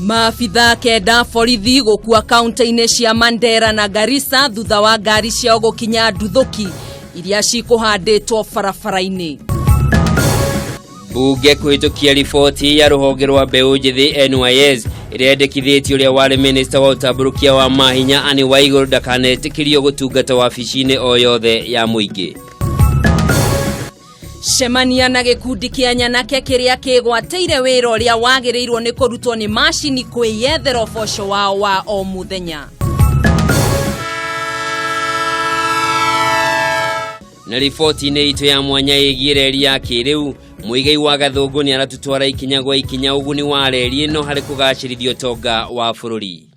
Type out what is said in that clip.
Maabithaa kenda borithi gũkua kaunti-inĩ cia Mandera na Garissa thutha wa ngari ciao gũkinya nduthũki iria cikũhandĩtwo barabara-inĩ. Mbunge kũhĩtũkia riboti ya rũhonge rwa mbeũ njĩthĩ NYS ĩrĩa yendekithĩtie ũrĩa warĩ minista wa ũtambũrũkia wa mahinya Anne Waigũrũ ndakanetĩkĩrio gũtungata wabici-inĩ o yothe ya mũingĩ. Cemania na gĩkundi kĩa nyanake kĩrĩa kĩgwatĩire wĩra ũrĩa wagĩrĩirwo nĩ kũrutwo nĩ macini kwĩyethera ũboco wao wa o mũthenya. Na riboti-inĩ itũ ya mwanya ĩgiĩ reri ya kĩrĩu, Mũigai wa Gathũngũ nĩ aratũtwara ikinya gwa ikinya ũguni wa reri ĩno harĩ kũgacĩrithia ũtonga wa bũrũri.